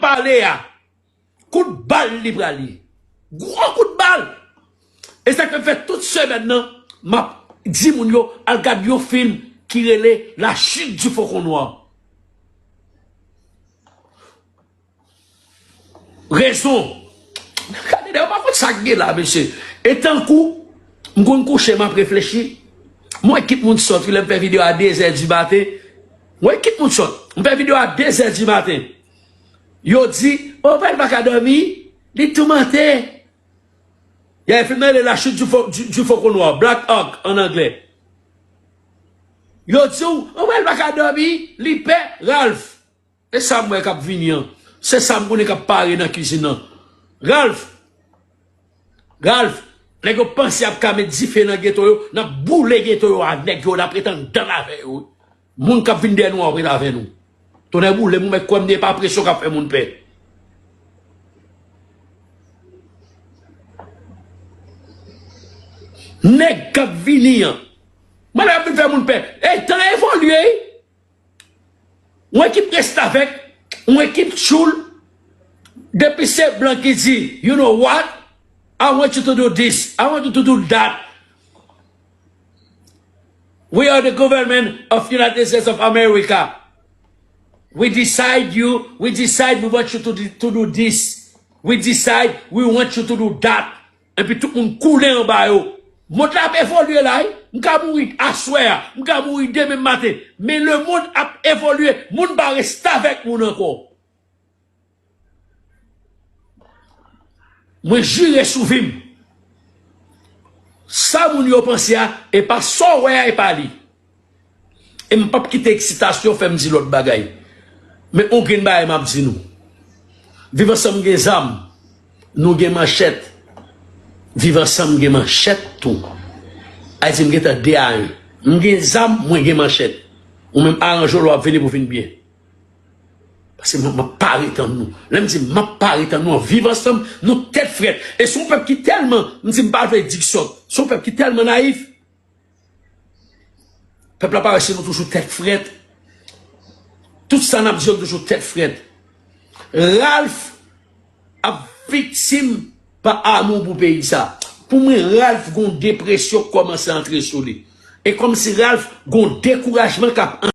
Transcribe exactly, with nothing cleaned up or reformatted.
pale a, kout bal li pral ye. Gwo kout bal. E sa k fè m fè tout semèn nan, m ap di moun yo al gad yon fim ki rele La Chute du Faucon Noir. Rezon. Gade, yo pa konn sa k gen la, mesye. E tankou, m konn kouche, m ap reflechi. Mwen kit moun sòt, wi, lè m fè videyo a de zè di maten. Mwen kit moun sòt. M fè videyo a de zè di maten. Yo di, Ovel pa ka dòmi, li toumante. Y a fim nan rele La Chute du, Fau- du, du Faucon Noir, Black Hawk an anglè. Yo di w, Ovel pa ka dòmi, li pè, Ralph. E sa m wè k ap vini an. Se sa m konnen k ap pare nan kizin nan. Ralph! Ralph! Nèg yo panse y ap ka met dife nan geto yo, n ap boule geto yo a nèg yo, n ap ret anndan l avè yo. Moun k ap vin dèyè nou an ret avè nou. Tonnè boule m, ou mèt kwè m, e pa presyon k ap fè moun pè. Nèg k ap vini an. Mwen ap vin fè moun pè. Ey, tan evolye, wi. Yon ekip restavèk, yon ekip tchoul, depi se blan ki di, you know what? I want you to do this. I want you to do that. We are the government of United States of America. We decide you, we decide we want you to, do- to do this. We decide we want you to do that. Epi tout moun koule anba yo. Mond la ap evolye la, wi. M ka mouri aswè a, m ka mouri demen maten. Men lemonn ap evolye, moun pa restavèk moun ankò. Mwen jire sou vi m. Sa moun yo panse a, e pa sa w wè a, e pa li. E m p ap kite eksitasyon fè m di lòt bagay. Men on grenn bagay m ap di nou. Viv Ansanm gen zam, nou gen manchèt. Viv Ansanm gen manchèt tou. Ayiti, m gentan de a en. M gen zam, mwen gen manchèt. Ou menm aranje w lè w ap vini pou vin byen. Paske m, m ap pare tann nou. Lè m di m ap pare tann nou an, Viv Ansanm, nou tèt frèt. E se yon pèp ki tèlman, m di m pa vle di k sòt. Se yon pèp ki tèlman nayif. Pèp la pa wè se nou toujou tèt frèt. Tout sa n ap di yo toujou tèt frèt. Ralph ap viktim pa amou pou peyi sa. Pou mwen, Ralph gon depresyon k kòmanse antre sou li. E kòmsi Ralph gon dekourajman k ap